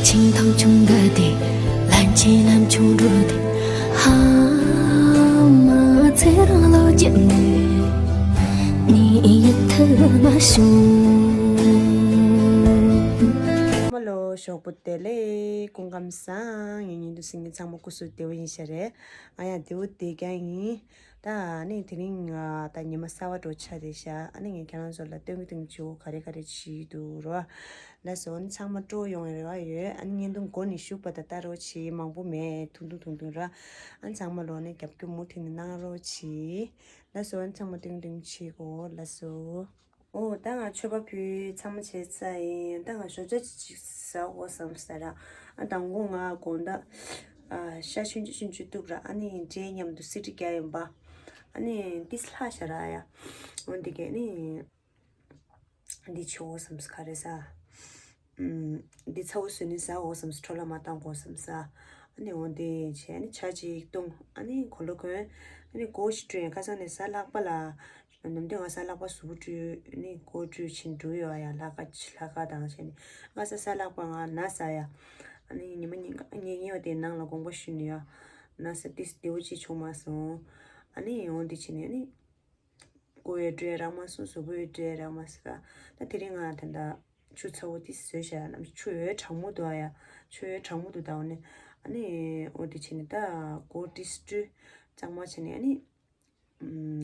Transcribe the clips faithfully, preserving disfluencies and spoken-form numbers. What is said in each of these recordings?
ཆིང་ཐང་ཆུང་ག་དེ། ལན་ཆེ་ལན་ཆུང་འགྲོ་དེ། ཧ་མ་ཚེ་རང་ལོ་བརྒྱབ་ནས། ནི་ཡི་ཐུ་མ་ཤུ། མ་ལོ་ཞོགས་པོ་བདེ་ལེགས། སྐུ་ཁམས་བཟང་། ངའི་ཉིན་དུ་སིང་ངེ་ཚང་མ་སྐུ་གཟུགས་བདེ་བོ་ཡིན་ཤ་རེད། ང་ཡང་བདེ་བོ་བདེ་རྐྱང་ཡིན། ད་ཨ་ནི་དེ་རིང་ང་ད་ཉི་མ་གསར་བ་འགྲོ་ཆ་རེད་ཤག་ཨ་ནི་ངས་ཁྱེད་རང་ཚོ་ལ་སྟོན་གི་སྟོན་གི་བྱེད་དགོས་ག་རེ་ག་རེ་བྱེད་འདུག་རོ། ལགས་སོ། ཨ་ནི་ཚང་མ་སྤྲོ་ཡོང་བའི་རེ་བ་ཡོད། ཨ་ནི་བརྙན་ཐུང་འགོ་ནས་གཞུག་བར་ད་ལྟ་རོགས་བྱེད། མང་པོ་མེད། ཐུང་ཐུང་ཐུང་ཐུང་ར། ཨ་ནི་ཚང་མ་ལོག་ནས་རྒྱབ་སྐྱོར་མུ་མཐུད་ནས་གནང་རོགས་བྱེད། ལགས་སོ། ཨ་ནི་ཚང་མ་སྟོན་གི་སྟོན་གི་བྱེད་དགོས། ལགས་སོ། ཨོ་ད་ང་མཆོད་པ་ཕུལ་ཚང་མ་བྱས་ཚར་ཡིན། ད་ང་ཞོགས་ཇ་ཅིག་ཟ་དགོས་བསམ་ས་ར། ཨ་དང་པོ་ང་དགོང་དག་ཨ་ཤ་ཆུང་ཆུང་ཆུང་ཆུང་གཏུབ་ར། ཨ་ནི་འབྲས་མཉམ་དུ་སིལ་གྲི་རྒྱག་ཡིན་པ། ཨ་ནི་ཏིས་ལྷག་ཤ་ར་ཡ། འོན་ཏེ་གས་ནི་འདི་ཆོ་བསམ་ས་ག་རེ་ཟ། ཨུམ། འདི་ཚ་བོ་བཟོས་ནི་ཟ་འོ་བསམ་ས། འཕྲོ་ལ་མ་བཏང་གོ་བསམ་ས། ཨ་ནི་འོན་ཏེ་བྱས་ནི་ཇ་ཅིག་བཏུང་། ཨ་ནི་གོ་ལོ་གོན། ཨ་ནི་སྒོ་ཞིག་བཀྲུས། ཁ་སང་ནས་གཟའ་ལྷག་པ་ལ། ནམ་དུས་ང་གཟའ་ལྷག་པ་གཟུགས་པོ་བཀྲུས་ནི་སྒོ་བཀྲུས་ཕྱིན་འགྲོ་ཡོད་ཡ། ལྷག་དཀར་ལྷག་དཀར་དང་བྱས་ནི་ང་གཟའ་གཟའ་ལྷག་པ་ང་ན་ཟ་ཡ། ཨ་ནི་ཉི་མ་ཉིན་གང་ཉལ་ཉལ་བ་དེ་ནང་ལ་དགོངས་པ་ཞུས་ནི་ཡ། ན་ཟ་ཏིས་བདེ་བོ་ཅིག་བྱུང་མ་སོང་། ཨ་ནི་འོ་འདི་བྱས་ནི་ཨ་ནི་སྒོ་ཡོད་འདྲ་རག་མ་སོང་། གཟུགས་པོ་ཡོད་འདྲ་རག་མ་སོང་། ད་དེ་རིང་ང་ད་ད་ཆུ་ཚ་བོ་ཏིས་བཟོས་བཞག་ཡ། ནམ་ཆུ་ཡོད་གྲང་མོ་འདུག་ཨ་ཡ། ཆུ་ཡོད་གྲང་མོ་འདུག་ད་འོ་ནི་ཨ་ནི་འོ་འདི་བྱས་ནི་ད་སྒོ་ཏིས་བཀྲུས་གཙང་མ་བྱས་ནི་ཨ་ནི།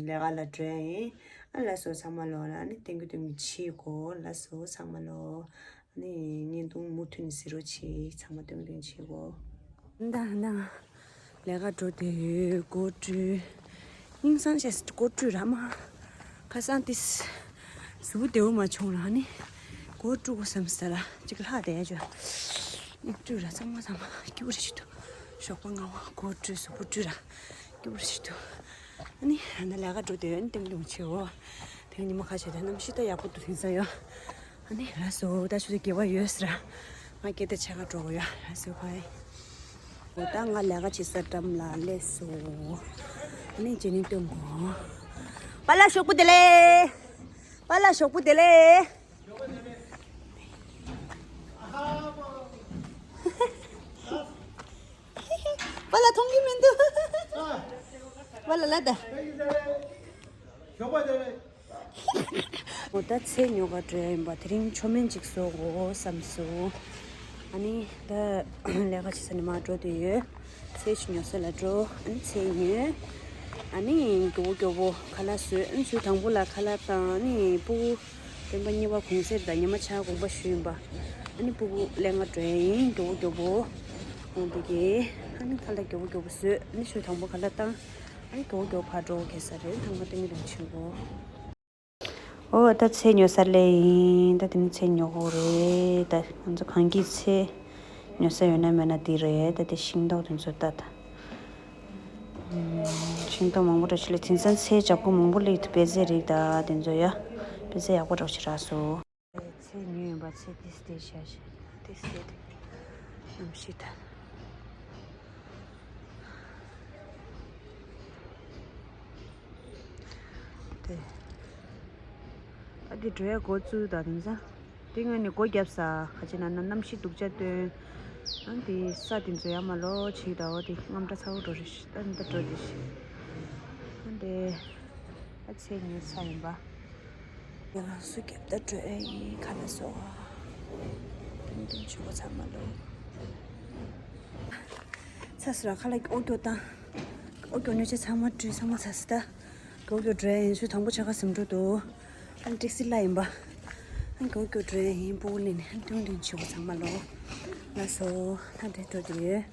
ལས་ཀ་ལ་འགྲོ་ཡ་ཡིན། ཨ་ལགས་སོ། ཚང་མ་ལོ་ལ་ཨ་ནི་སྟོན་གི་སྟོན་གི་བྱེད་དགོས། ལགས་སོ། ཚང་མ་ལོ་ཨ་ནི་བརྙན་ཐུང་མུ་མཐུད་ནས་གཟིགས་རོགས་བྱེད། ཚང་མ་སྟོན་གི་སྟོན་གི་བྱེད་དགོས། ད་ད་ལས་ཀ་འགྲོ་བསྡད་ཡོད། སྒོ་བཀྲུས། སྙིང་སང་བྱས་སྒོ་བཀྲུས་ར་མ། ཁ་སང་ཏིས་གཟུགས་པོ་བདེ་བོ་མ་བྱུང་ར་ནི་སྒོ་བཀྲུ་དགོས་བསམ་ས་ར་ཅིག་ལྷག་བསྡད་ཡ་ཅོ། སྙིང་བཀྲུས་ར་ཚང་མ་ཚང་མ་སྐྱིད་པོ་རེ་ཞིག་འདུག་ཞོགས་པ་སྔ་བ་སྒོ་བཀྲུས་གཟུགས་པོ་བཀྲུས་ར། སྐྱིད་པོ་ཞིག་འདུག་ཨ་ནི་ཨ་ནི་ལས་ཀ་འགྲོ་དུས་ཨ་ནི་ཏིང་ཏིང་བྱེད་འོ། དེ་ཉི་མ་ཁ་ཤས་དེ་གནམ་གཤིས་ད་ཡག་པོ་འདུག་དེང་སང་ཡོ། ཨ་ནི་ལགས་སོ། ད་ཆུ་ཚོད་བརྒྱད་པ་ཡོད་ཟེར། ང་སྐད་དེ་ཆ་ག་འགྲོ་གོ་ཡོ། ལགས་སོ་ཧའི། འོ་ད་ང་ལས་ཀ་བྱེད་ས་འགྲམ་ལ་སླེབས་སོང་། ཨ་ནི་ཇེ་ནི་སྟོན་གོ། པཱ་ལགས་ཞོགས་པ་བདེ་ལེགས། པཱ་ལགས་ཞོགས་པ་བདེ་ལེགས། པཱ་ལགས་མཐོང་གི་མི་འདུག་པཱ་ལགས་ལ་ད། འོ་ད་ཚལ་ཉོ་ག་འགྲོ་ཡ་ཡིན་པ། དེ་རིང་མཆོད་མེ་ཅིག་བཟོ་དགོས་བསམ་སོང་། ཨ་ནི་ད་ལས་ཀ་བྱེད་ས་ནས་མར་འགྲོ་དུས་ཡོད། ཚལ་ཅིག་ཉོ་ས་ལ་འགྲོ། ཨ་ནི་ཚལ་ཉོས། ཨ་ནི་མགྱོགས་པོ་མགྱོགས་པོ་ཁ་ལག་བཟོས། ཨ་ནི་ཚུར་དང་པོ་ལ་ཁ་ལག་བཏང་། ཨ་ནི་སྤུ་གུ་སྟོན་པ་གཉིས་པ་གུང་སེང་དང་ཉི་མ་ཆ་དགོངས་པ་ཞུས་ཡིན་པ། ཨ་ནི་སྤུ་གུ་ལེན་ག་འགྲོ་ཡ་ཡིན། མགྱོགས་པོ་མགྱོགས་པོ། འོ་འདི་གས། ཨ་ནི་ཁ་ལག་མགྱོགས་པོ་མགྱོགས་པོ་བཟོས། ཨ་ནི་ཚུར་དང་པོ་ཁ་ལག་བཏང་། ཨ་ནི་མགྱོགས་པོ་མགྱོགས་པོ་ཕར་འགྲོ་ག་ས་རེད། ཐང་མ་སྟོན་གི་རང་ཆེན་པོ། འོ་ད་ཚལ་ཉོ་ས་སླེབས་ཡིན། ད་དེ་ནི་ཚལ་ཉོ་དགོས་རེད། ད་ང་ཚོ་གངས་སྐྱིད་ཚལ་ཉོ་ས་ཡོད་ན་མེད་ན་འདི་རེད། ད་དེ་ཤིང་ཏོག་དེ་ཚོ་ད་ད། ཤིང་ཏོག་མང་པོ་འདྲ་ཞིག་སླེབས། དེང་སང་ཚལ་བྱ་སྒོ་མང་པོ་སླེབས་འདུག་པད་ཚལ་རིགས་ད་དེ་ཚོ་ཡ། པད་ཚལ་ཡག་པོ་འདྲ་ཞིག་རག་སོང་། ཚལ་ཉོས་ཡིན་པ། ཚལ་ཏིས་ཏིས་བྱ་ཞིག་ཏིས་ཏིས་གནམ་གཤིས་ད། དེ། ཨ་དེ་འགྲོ་ཡ་འགོ་བཙུགས་ད་དེང་སང་། དེ་སྔོན་ནས་སྒོ་བརྒྱབ་ས་ག་ཅི་ན་ན་གནམ་གཤིས་སྡུག་ཅག་སྟོན། ཨ་དེ་ས་དེ་ཚོ་ཡར་མར་ལོག་བྱེད་ད། འོ་དེ་དངངས་སྐྲག་ཚ་བོ་འགྲོ་རེད་ཤག་ཨ་ནི་ད་འགྲོ་དེ་ཤི། ཨ་དེ་ཨ་ཚལ་ཉོས་ཚར་ཡིན་པ། ང་རང་སུ་རྒྱབ་ད་འགྲོ་ཨེ་ཡིན་ཁ་ལ་སོ། ཏིང་ཏིང་ཆུ་བོ་ཚང་མ་ལོ། ཚ་སུ་ར་ཁ་ལ་ཨོ་ཀྱོ་བཏང་། ཨོ་ཀྱོ་ཉོ་ཆ་ཚང་མ་བཀྲུས། ཚང་མ་ཚ་སུ་ད། ཨོ་ཀྱོ་འགྲོ་ཨེ་ཡིན། ཚུར་དང་པོ་ཆ་ག་ཟིན་འགྲོ་འདུག་ཨ་ཊེག་སི་ལ་ཡིན་པ། ཨ་ཨོ་ཀྱོ་འགྲོ་ཨེ་ཡིན། སྤུ་གུ་ལེན་ནས་ཨ་ཏིང་ཏིང་ཆུ་བོ་ཚང་མ་ལོ། ལ་སོ་ད་འདྲེ་འགྲོ་དུས།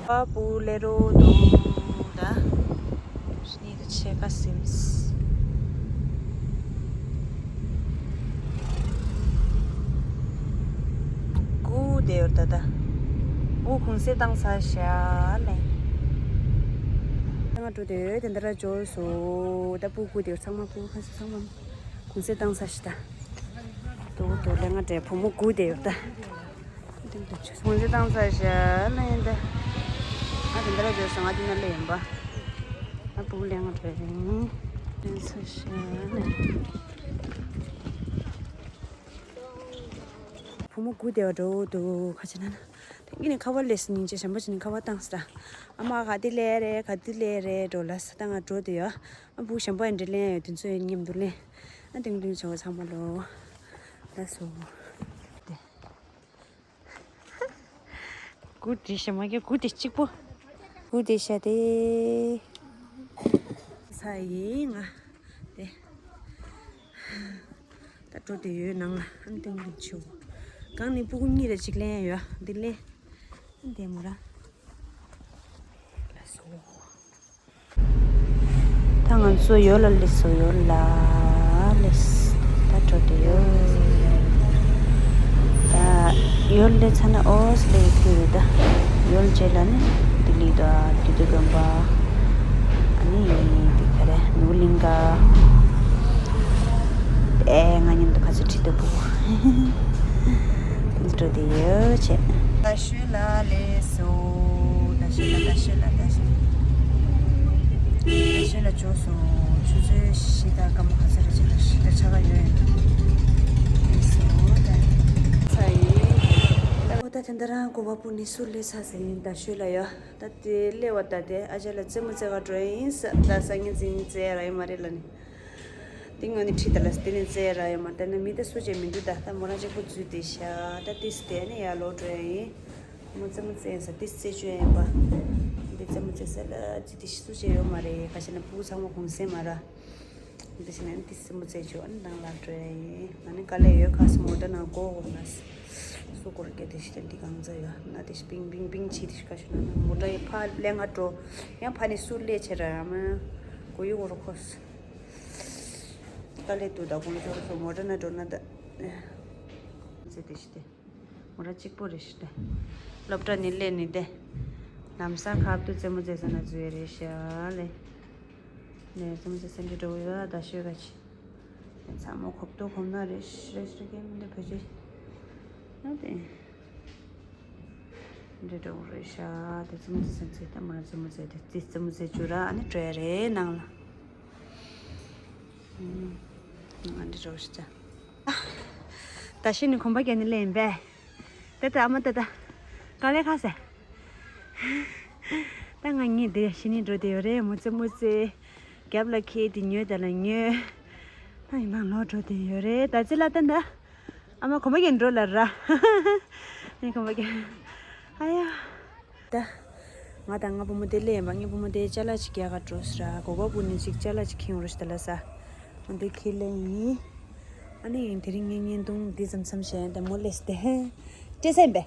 ཨ་སྤུ་གུ་ལེན་རོགས་འདུག་ད། ནི་ད་ཆས་ཀ་སིམས། སྒུག་བསྡད་ཡོད་ད་ད། སྤུ་གུ་གུང་སེང་བཏང་ཚར་ཤག་ལེ། ང་འགྲོ་དུས་དེ་འདྲ་འབྱོར་སོང་། ད་སྤུ་གུ་དེ་ཚང་མ་སྤུ་གུ་ཁ་ཤས་ཚང་མ་གུང་སེང་བཏང་ཚར་ཤག་ད། དུ་དུ་ལེ་ང་འདྲེ་བུ་མོ་སྒུག་བསྡད་ཡོད་ད། ཏིང་ཏིང་ཆུ་སོང་ཅི་བཏང་ཚར་ཤག་ལེ་ཡིན་ད། ང་དེ་འདྲ་བྱས་སོང་། ང་དེ་ན་ལེ་ཡིན་པ། ང་སྤུ་གུ་ལེ་ང་འདྲེ་ཡིན། ལེ་ཚར་ཤག་ལེ། བུ་མོ་དགུ་དེ་བ་འགྲོ་འདུག་ཁ་ཆེ་ན་ན། དེང་གི་ནས་ཁ་བ་ལས་སྙིང་རྗེ་ཞན་པ་ཅིག་ནས་ཁ་བ་བཏང་སི་ར། ཨ་མ་ག་དེ་ལས་རེད་ག་དེ་ལས་རེད་འགྲོ་ལ་ས་ད་ང་འགྲོ་དེ་ཡོད། ཨ་བུ་ཞན་པ་ཡིན་འདྲི་ལེན་ཡོད་དེ་ཚོ་ཡོད་མཉམ་དུ་ལེན། ཨ་དེང་དུང་ཆོག་ཚང་མ་ལོ། ལ་སོ། དེ། གུ་དེ་ཞན་མ་གི་གུ་དེ་གཅིག་པོ། གུ་དེ་ཤ་དེ། ས་ཡིན་ང་། དེ། ད་འགྲོ་དེ་ཡོད་ནང་ལ་ཨ་ནི་སྟོན་གྱི་ཆུ། གང་ནས་སྤུ་གུ་གཉིས་རེ་གཅིག་ལེན་ཡོད་འདི་ལེན། ཨ་འདི་མོ་ར། ལ་སོ། ད་ང་ཚོ་ཡོད་ལ་ལི་སོ་ཡོད་ལ་ལི་ད་འགྲོ་དེ་ཡོད། ད་ཡོད་ལི་ཚ་ན་ཨོ་སི་ལི་ཁུ་ད་ཡོད་ལ་ཇེ་ལ་ནི་དི་ལི་ད་དུ་དུ་གམ་པ། ཨ་ནི་དེ་ག་རེ་ནུ་ལིང་ག་ཨེ་ང་མཉམ་དུ་ཁ་ཚོ་ཁྲི་ཏོ་པོ། འགྲོ་དེ་ཡོད་ཆེ། ད་ཤོད་ལ་ལས་སོ། ད་ཤོད་ལ་ད་ཤོད་ལ་ད་ཤོད། ད་ཤོད་ལ་ཇོ་སོ། ཆུ་ཚོད་བཞི་དང་སྐར་མ་ག་ཚོད་རེ་ཆེ་ལ་བཞི་དང་ཆ་ག་ཡོད་ཡིན། ལས་སོ་ད། ཚ་ཡིན། ཨོ་ད་དེ་འདྲ་རང་གོ་བ་སྤུ་ནི་སུ་ལས་ཚ་ཟེར་ཡིན་ད་ཤོད་ལ་ཡོད། ད་དེ་སླེབས་པ་ད་དེ་ཨ་ཅག་ལ་རྩེད་མོ་རྩེ་ག་འགྲོ་ཡིན་ཟེར། ད་སང་ཉིན་རྩེད་རྩེད་ར་ཡིན་མ་རེད་ལ་ནི། དེ་ངོ་ནི་ཁྲིད་ད་ལ་དེ་ནི་རྩེད་ར་ཡིན་མ་རེད། ད་ནི་མི་དེ་སུ་བྱེད་མི་འདུག་ད་ད་མོ་རང་གཅིག་པུ་འཛུལ་དེ་ཤ་ད་དེ་སི་དེ་ནི་ཡར་ལོག་འགྲོ་ཡིན། མོ་རྩེད་མོ་རྩེ་ཡིན་ཟེར་དེ་རྩེད་བཅུག་ཡིན་པ། འདི་རྩེད་མོ་རྩེ་ས་ལ་ཅི་དེ་སུ་བྱེད་ཡོད་མ་རེད། ག་ཤེད་ན་སྤུ་གུ་ཚང་མ་གུང་སེང་མ་ར། འདི་ཕྱི་ནས་ཏི་སི་མོ་ཙེ་ཅོ་ཨ་ནི་དང་ལ་སྤྲོད་ཡ་ཡིན། ང་ནི་དཀའ་ལས་ཡོད་ཁ་སི་མོ་ཊ་ནང་སྒོ་འོག་ན་སུ་སྐོར་སྐྱེ་དེ་ཤི་དེ་འདི་གང་ཚ་ཡོད་ན་དེ་ཤི་པིང་པིང་པིང་ཆི་དེ་ཤི་ཁ་ཤི་ན་ན་མོ་ཊ་ཡི་ཕ་ལེ་ང་འགྲོ་ཡང་ཕ་ནི་སུ་ལེ་ཆེ་ར་ཡ་མ་གོ་ཡུ་གོ་རོ་ཁོ་སི་དཀའ་ལས་དུ་ད་གོ་ལོ་ཅོ་རོ་སོ་མོ་ཊ་ན་འགྲོ་ན་ད་ཙེ་དེ་ཤི་དེ་མོ་ཊ་གཅིག་པོ་རེ་ཤི་དེ་སློབ་གྲྭ་ནི་ལེ་ནི་དེ་ལམ་སང་ཁབ་ཏུ་ཙེ་མོ་ཙེ་ས་ན་ཛུ་ཡ་རེ་ཤ་ལེ། ནས་ཙམ་ཙེ་སེམས་ཀྱི་འགྲོ་ཡོད་ད་ཤོད་ག་ཆི། ཚང་མ་གོབ་ཏོ་གོམ་ན་རེ་ཤི་རེ་ཤི་རེ་ཀེ་མི་འདི་བོད་ཅི། ན་དེ། འདི་འགྲོ་རེ་ཤ་དེ་ཙམ་ཙེ་སེམས་ཙེ་ད་མ་ཙམ་ཙེ་དེ་ཙི་ཙམ་ཙེ་ཅུ་ར་ཨ་ནི་བྲོས་རེ་ནང་ལ། ཨ་འདི་འགྲོ་ཤི་ཅ། ད་ཤི་ནི་གོམ་པ་རྒྱག་ནི་ལེན་པས། ད་ད་ཨ་མ་ད་ད། ག་ལེ་ཁ་ཟེ། ད་ང་གཉིས་དེ་ཤི་ནི་འགྲོ་དེ་ཡོད་རེད་མོ་ཙེ་མོ་ཙེ། རྒྱབ་ལ་ཁེ་དེ་ཉོས་ད་ལ་ཉོས། ད་ཡིན་ནང་ལོག་འགྲོ་དེ་ཡོད་རེད་ད་ཙི་ལ་ད་ད། ཨ་མ་གོམ་པ་རྒྱག་འགྲོ་ལ་ར། ནི་གོམ་པ་རྒྱག་ཨ་ཡ། ད། ང་དང་ང་བུ་མོ་དེ་ལས་མ་ངའི་བུ་མོ་དེ་ཅ་ལག་ཅིག་རྒྱག་ག་འགྲོ་ས་ར་གོ་གོ་བུ་ནི་ཅིག་ཅ་ལག་ཅིག་ཁེངས་རོ་ཞིག་ད་ལ་ས། ང་དེ་ཁེ་ལེ་ཡིན། ཨ་ནི་དེ་རིང་ངའི་བརྙན་ཐུང་འདི་ཙམ་མཚམས་བཞག་ཡིན་ད་མོ་ལེས་ཏེ། སྤྲད་ས་ཡིན་པས།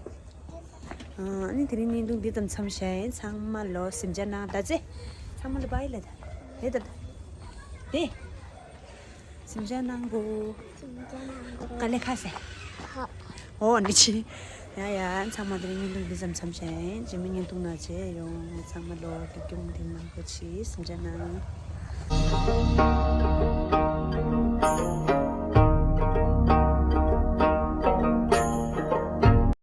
ཨ་ནི་དེ་རིང་བརྙན་ཐུང་འདི་ཙམ་མཚམས་བཞག་ཡིན་ཚང་མ་ལོ་སེམས་ཅན་ནང་ད་ཙེ། ཚང་མ་ལོ་བའི་ལ་ད། དེ་ད་ད། དེ། སེམས་ཅན་ནང་གོ། དཀའ་ལས་ཁ་ཟེ། ཧ། ཨོ་ནི་ཆི། ཡ་ཡ་ཚང་མ་དེ་རིང་བརྙན་ཐུང་འདི་ཙམ་མཚམས་བཞག་ཡིན་རྗེས་མའི་བརྙན་ཐུང་ནང་མཇལ་ཡོང་ཚང་མ་ལོ་གི་སྐྱོང་འདི་མང་པོ་ཆི་སེམས་ཅན་ནང་།